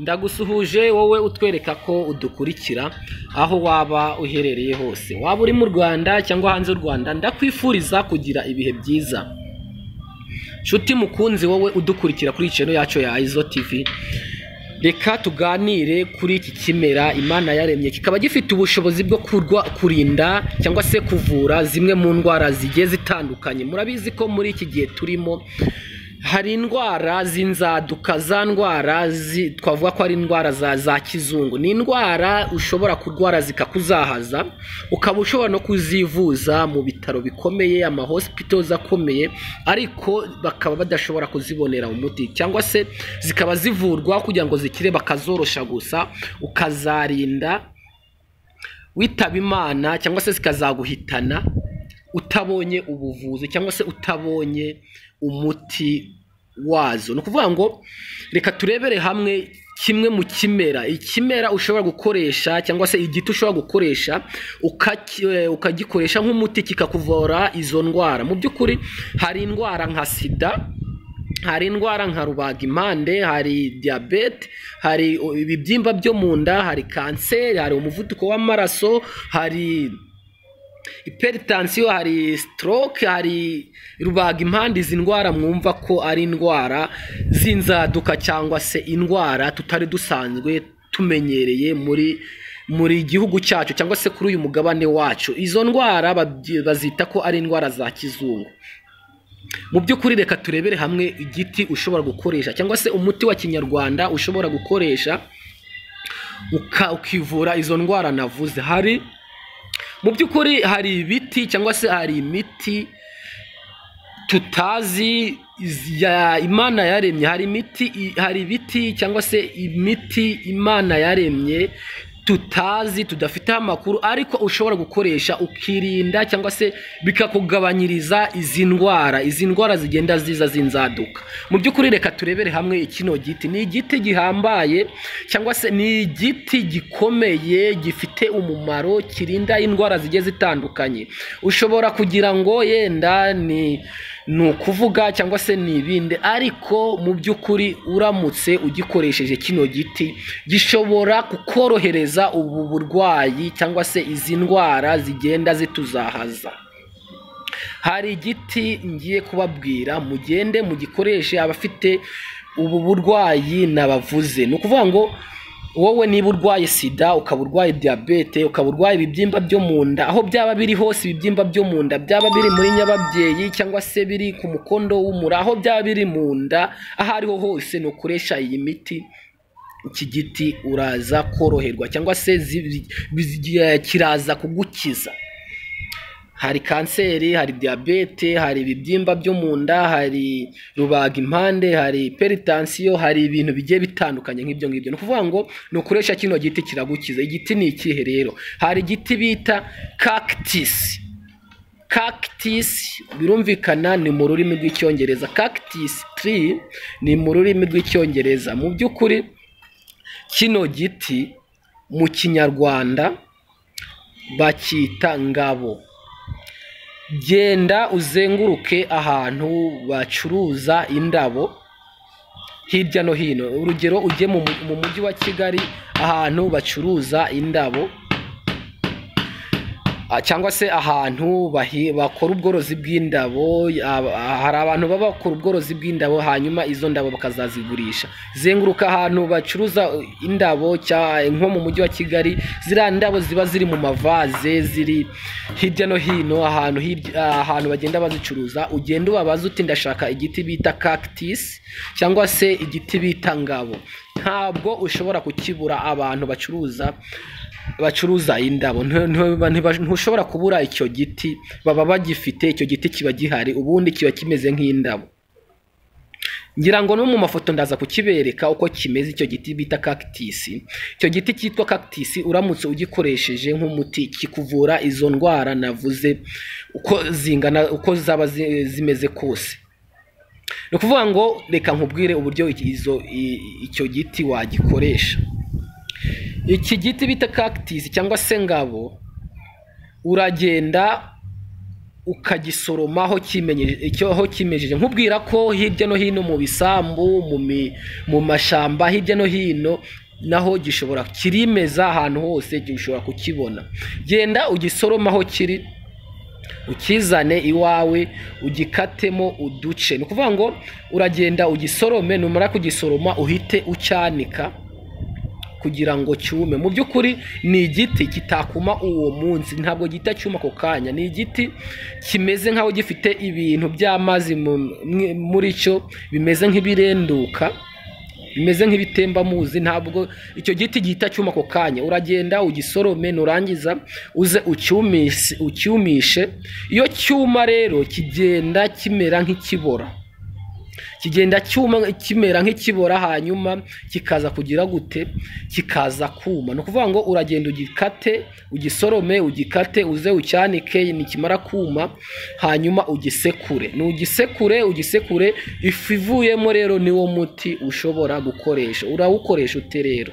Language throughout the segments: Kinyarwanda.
Ndagusuhuje wowe utwereka ko udukurikira aho waba uherereye hose, waba uri mu Rwanda cyangwa hanze y'u Rwanda, ndakwifuriza kugira ibihe byiza. Nshuti mukunzi wowe udukurikira kuri channel yacu ya Izo TV, reka tuganire kuri iki kimera Imana yaremye kikaba gifite ubushobozi bwo kurinda cyangwa se kuvura zimwe mu ndwara zigiye zitandukanye. Murabizi ko muri iki gihe turimo hari indwara z'inzaduka, za ndwara twavuga ko ari indwara za kizungu. Ni indwara ushobora kurwara zikakuzahaza, ukaba ushobora no kuzivuza mu bitaro bikomeye, ama hospitals akomeye, ariko bakaba badashobora kuzibonera umuti, cyangwa se zikaba zivurwa kugira ngo zikire bakazorosha gusa, ukazarinda witaba Imana cyangwa se zikazaguhitana utabonye ubuvuzi cyangwa se utabonye umuti wazo. Ni ukuvuga ngo reka turebere hamwe kimwe mu kimera, ikimera ushobora gukoresha cyangwa se igiti ushobora gukoresha ukagikoresha nk'umuti kikakuvura izo ndwara. Mu by'ukuri hari indwara nka sida, hari indwara nka rubagimpande, hari diyabete, hari ibibyimba byo mu nda, hari kanseri, hari umuvuduko w'amaraso, hari hypertension, hari stroke, hari rubagimpande. Izi ndwara mwumva ko ari indwara z'inzaduka cyangwa se indwara tutari dusanzwe tumenyereye muri gihugu cyacu cyangwa se kuri uyu mugabane wacu. Izo ndwara bazita ko ari indwara za kizungu. Mu by'ukuri reka turebere hamwe igiti ushobora gukoresha cyangwa se umuti wa kinyarwanda ushobora gukoresha ukivura izo ndwara navuze. Hari mu by'ukuri hari ibiti cyangwa se hari imiti tutazi Imana yaremye, hari imiti, hari ibiti cyangwa se imiti Imana yaremye tutazi, tudafiteho amakuru, ariko ushobora gukoresha ukirinda cyangwa se bikakugabanyiriza izi ndwara, izi ndwara zigenda ziza zinzaduka. Mu by'ukuri reka turebere hamwe kino giti. Ni igiti gihambaye cyangwa se ni igiti gikomeye gifite umumaro, kirinda indwara zigiye zitandukanye. Ushobora kugira ngo yenda ni ukuvuga cyangwa se ni ibindi, ariko mu by'ukuri uramutse ugikoresheje kino giti gishobora kukorohereza ubu burwayi cyangwa se izi ndwara zigenda zituzahaza. Hari igiti ngiye kubabwira, mugende mugikoreshe abafite ubu burwayi nabavuze. Ni ukuvuga ngo wowe niba urwaye sida, ukaba urwaye diyabete, ukaba urwaye ibibyimba byo mu nda, aho byaba biri hose, ibibyimba byo mu nda byaba biri muri nyababyeyi cyangwa se biri ku mukondo w'umura, aho byaba biri mu nda, aho ariho hose nukoresha iyi miti, iki giti uraza koroherwa cyangwa se kiraza kugukiza. Hari kanseri, hari diyabete, hari ibibyimba byo mu nda, hari rubagimpande, hari hypertension, hari ibintu bigiye bitandukanye nk'ibyo ngibyo. Ni ukuvuga ngo nukoresha kino giti kiragukiza. Igiti ni ikihe rero? Hari igiti bita cactus. Cactus birumvikana ni mu rurimi rw'icyongereza. Cactus tree ni mu rurimi rw'icyongereza. Mu by'ukuri kino giti mu kinyarwanda bacyita ngabo. Genda uzenguruke ahantu bacuruza indabo hirya no hino, urugero ujye mu mujyi wa Kigali ahantu bacuruza indabo cyangwa se ahantu bakora ubworozi bw'indabo. Hari abantu baba bakora ubworozi bw'indabo, hanyuma izo ndabo bakazazigurisha. Zenguruka ahantu bacuruza indabo nko mu mujyi wa Kigali, ziriya ndabo ziba ziri mu mavaze, ziri hirya no hino ahantu bagenda bazicuruza. Ugenda ubabaza uti ndashaka igiti bita cactus cyangwa se igiti bita ngabo. Ntabwo ushobora kukibura abantu bacuruza indabo, ntushobora kubura icyo giti, baba bagifite. Icyo giti kiba gihari, ubundi kiba kimeze nk'indabo. Ngira ngo no mu mafoto ndaza kukibereka uko kimeze icyo giti bita cactus. Icyo giti cyitwa cactus uramutse ugikoresheje nk'umuti kikuvura izo ndwara navuze uko zingana, uko zaba zimeze kose. Ni ukuvuga ngo reka nkubwire uburyo icyo giti wagikoresha. Iki giti bita cactus cyangwa se ngabo, uragenda ukagisoroma aho kimejeje. Nkubwira ko hirya no hino mu bisambu, mu mashamba, hirya no hino naho gishobora, kirimeza ahantu hose gishobora kukibona. Genda ugisoroma aho kiri, ukizane iwawe, ugikatemo uduce. Ni ukuvuga ngo uragenda ugisorome, numara kugisoroma uhite ucyanika kugira ngo cyume. Mu by'ukuri ni igiti kitakuma uwo munsi, ntabwo gihita cyuma ako kanya. Ni igiti kimeze nk'aho gifite ibintu by'amazi muri cyo, bimeze nk'ibirenduka, bimeze nk'ibitembamuzi. Ntabwo icyo giti gihita cyuma ako kanya. Uragenda ugisorome, nurangiza uze ucyumishe. Iyo cyuma rero kigenda kimera nk'ikibora, kigenda cyuma kimera nk'ikibora, hanyuma kikaza kugira gute? Kikaza kuma. Ni ukuvuga ngo uragenda ugikate, ugisorome, ugikate, uze ucyanike, nikimara kuma hanyuma ugisekure. Nugisekure, ugisekure, ifu ivuyemo rero niwo muti ushobora gukoresha. Urawukoresha ute rero?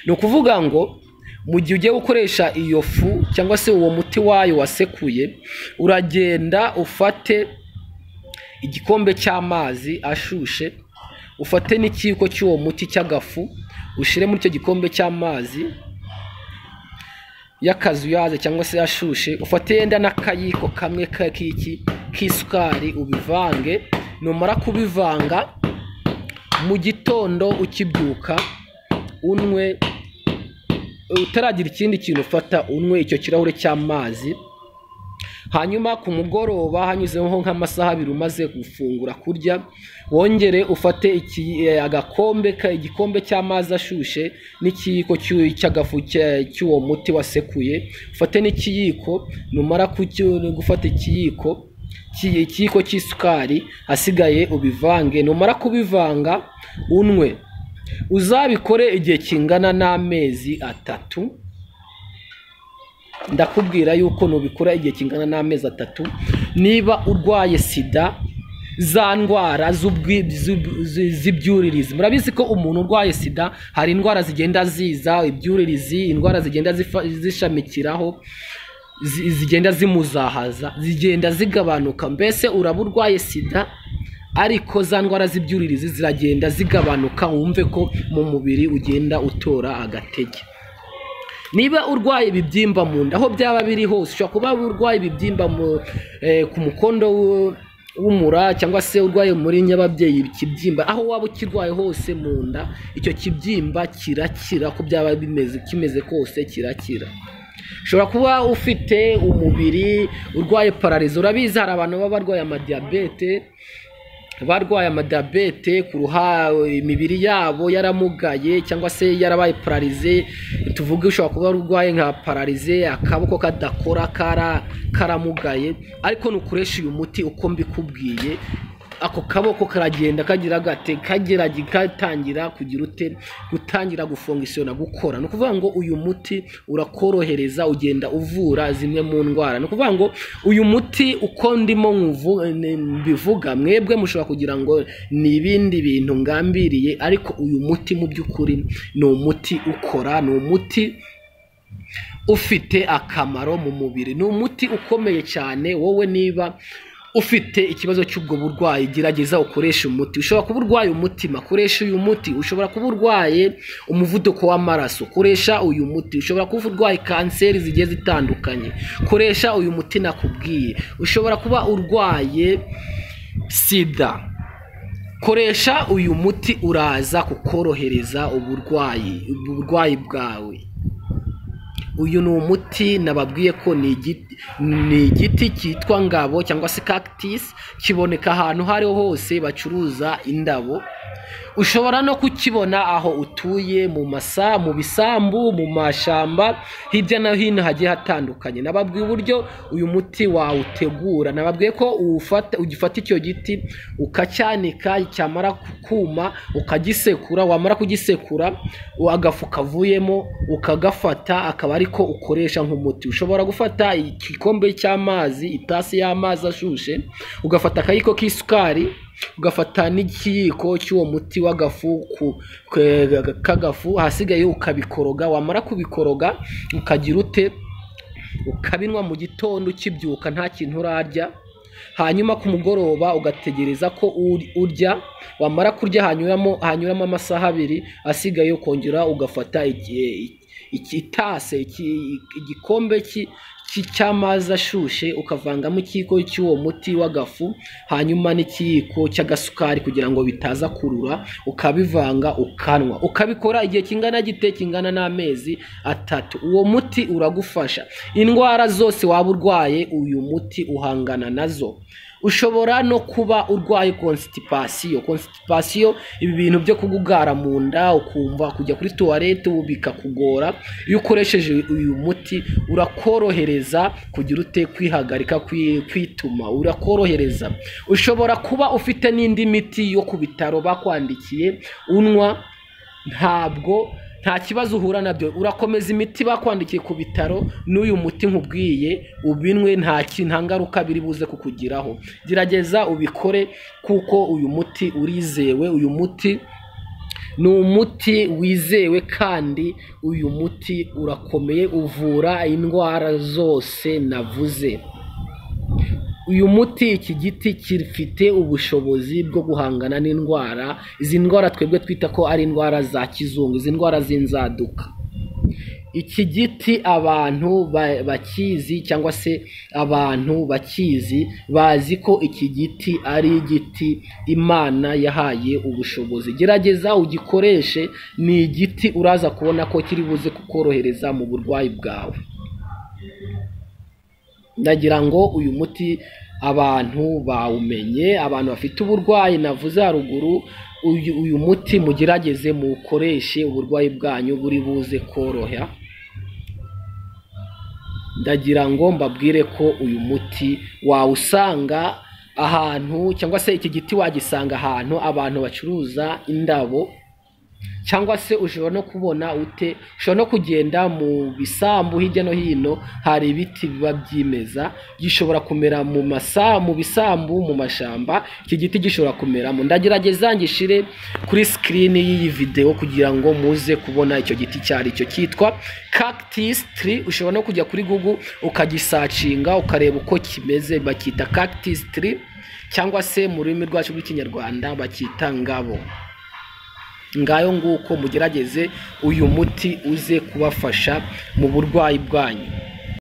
Ni ukuvuga ngo mu gihe ugiye gukoresha iyo fu cyangwa se uwo muti wayo wasekuye, uragenda ufate igikombe cy'amazi ashushe, ufate n'ikiyiko cy'uwo muti cy'agafu, ushire muri icyo gikombe cy'amazi y'akazuyaze cyangwa se ashushe, ufate yenda n'akayiko kamwe k'iki k'isukari, ubivange. Numara kubivanga, mu gitondo ukibyuka unwe, utaragira ikindi kintu ufata, unwe icyo kirahure cy'amazi. Hanyuma ku mugoroba, hanyuzeho nk'amasaha 2 umaze gufungura kurya, wongere ufate agakombe, igikombe cy'amazi ashushe n'ikiyiko cy'agafu cy'uwo muti wasekuye, ufate n'ikiyiko. Numara gufata ikiyiko cy'isukari, hasigaye ubivange. Numara kubivanga unwe. Uzabikore igihe kingana n'amezi 3. Ndakubwira yuko nubikora igihe kingana n'amezi 3, niba urwaye sida, za ndwara z'ibyuririzi, murabizi ko umuntu urwaye sida hari indwara zigenda ziza, ibyuririzi, indwara zigenda zishamikiraho, zigenda zimuzahaza, zigenda zigabanuka. Mbese uraba urwaye sida ariko za ndwara z'ibyuririzi ziragenda zigabanuka, wumve ko mu mubiri ugenda utora agatege. Niba urwaye ibibyimba mu nda, aho byaba biri hose, ushobora kuba urwaye ibibyimba ku mukondo w'umura, cyangwa se urwaye muri nyababyeyi ikibyimba, aho waba ukirwaye hose mu nda, icyo kibyimba kirakira, ko byaba kimeze kose kirakira. Ushobora kuba ufite umubiri urwaye pararizo, urabizi hari abantu baba barwaye amadiyabete, barwaye amadiyabete ku imibiri yabo yaramugaye cyangwa se yarabaye pararize. Tuvuge ushobora kuba urwaye nka pararize, akaboko kadakora, karamugaye, ariko nukoresha uyu muti uko mbikubwiye, ako kaboko karagenda kagira gate, katangira kugira ute, gutangira gufongisiyona, gukora. Ni ukuvuga ngo uyu muti urakorohereza, ugenda uvura zimwe mu ndwara. Ni ukuvuga ngo uyu muti uko ndimo mbivuga, mwebwe mushobora kugira ngo ni ibindi bintu ngambiriye, ariko uyu muti mu by'ukuri ni umuti ukora, ni umuti ufite akamaro mu mubiri, ni umuti ukomeye cyane. Wowe niba ufite ikibazo cy'ubwo burwayi, gerageza ukoreshe umuti. Ushobora kuba urwaye umutima, koresha uyu muti. Ushobora kuba urwaye umuvuduko w'amaraso, koresha uyu muti. Ushobora kuba urwaye kanseri zigiye zitandukanye, koresha uyu muti nakubwiye. Ushobora kuba urwaye sida, koresha uyu muti, uraza kukorohereza uburwayi bwawe. Uyu ni umuti nababwiye ko ni igiti cyitwa ngabo cyangwa se cactus, kiboneka ahantu aho ariho hose bacuruza indabo. Ushobora no kukibona aho utuye, mu bisambu, mu mashamba, hirya no hino hagiye hatandukanye. Nababwiye uburyo uyu muti wawutegura, nababwiye ko ugifata icyo giti ukacyanika, cyamara kuma ukagisekura, wamara kugisekura agafu kavuyemo ukagafata, akaba ariko ukoresha nk'umuti. Ushobora gufata igikombe cy'amazi, itasi y'amazi ashushe, ugafata akayiko k'isukari, ugafata n'ikiyiko cy'uwo muti w'agafu k'agafu, hasigaye ukabikoroga. Wamara kubikoroga ukagira ute, ukabinywa mu gitondo ukibyuka nta kintu urarya, hanyuma ku mugoroba ugategereza ko urya, wamara kurya hanyuramo amasaha 2 asigaye ukongera ugafata itase, igikombe cy'amazi ashushe, ukavangamo ikiyiko cy'uwo muti w'agafu, hanyuma n'ikiyiko cy'agasukari kugira ngo bitaza kurura, ukabivanga ukanwa. Ukabikora igihe kingana gite? Kingana n'amezi 3. Uwo muti uragufasha indwara zose waba urwaye, uyu muti uhangana nazo. Ushobora no kuba urwaye constipation. Constipation, ibi bintu byo kugugara mu nda, ukumva kujya kuri toilette bikakugora. Iyo ukoresheje uyu muti urakorohereza kugira ute? Kwihagarika, kwituma, urakorohereza. Ushobora kuba ufite n'indi miti yo ku bitaro bakwandikiye unywa, ntabwo nta kibazo uhura nabyo, urakomeza imiti bakwandikiye ku bitaro n'uyu muti nkubwiye ubinwe, nta ngaruka biri buze kukugiraho. Gerageza ubikore kuko uyu muti urizewe, uyu muti ni umuti wizewe kandi uyu muti urakomeye, uvura indwara zose navuze. Uyu muti, iki giti gifite ubushobozi bwo guhangana n'indwara, izi ndwara twebwe twita ko ari indwara za kizungu, izi ndwara z'inzaduka. Iki giti abantu bakizi cyangwa se abantu bakizi bazi ko iki giti ari igiti Imana yahaye ubushobozi. Gerageza ugikoreshe, ni igiti uraza kubona ko kiri buze kukorohereza mu burwayi bwawe. Ndagira ngo uyu muti abantu bawumenye, abantu bafite uburwayi navuze haruguru, uyu muti mugerageze muwukoreshe, uburwayi bwanyu buri buze koroha. Ndagira ngo mbabwire ko uyu muti wawusanga ahantu, cyangwa se iki giti wagisanga ahantu abantu bacuruza indabo, cyangwa se ushobora no kubona ute, ushobora no kugenda mu bisambu hirya no hino hari ibiti biba byimeza, gishobora kumera mu mu bisambu, mu mashamba, iki giti gishobora kumeramo. Ndagerageza ngishire kuri screen y'iyi video kugira ngo muze kubona icyo giti cyari cyo, cyitwa cactus tree. Ushobora no kujya kuri Google ukagisacinga ukareba uko kimeze, bakita cactus tree cyangwa se mu rurimi rwacu rw'Ikinyarwanda bakita ngabo. Ngayo nguko, mugerageze uyu muti uze kubafasha mu burwayi bwanyu.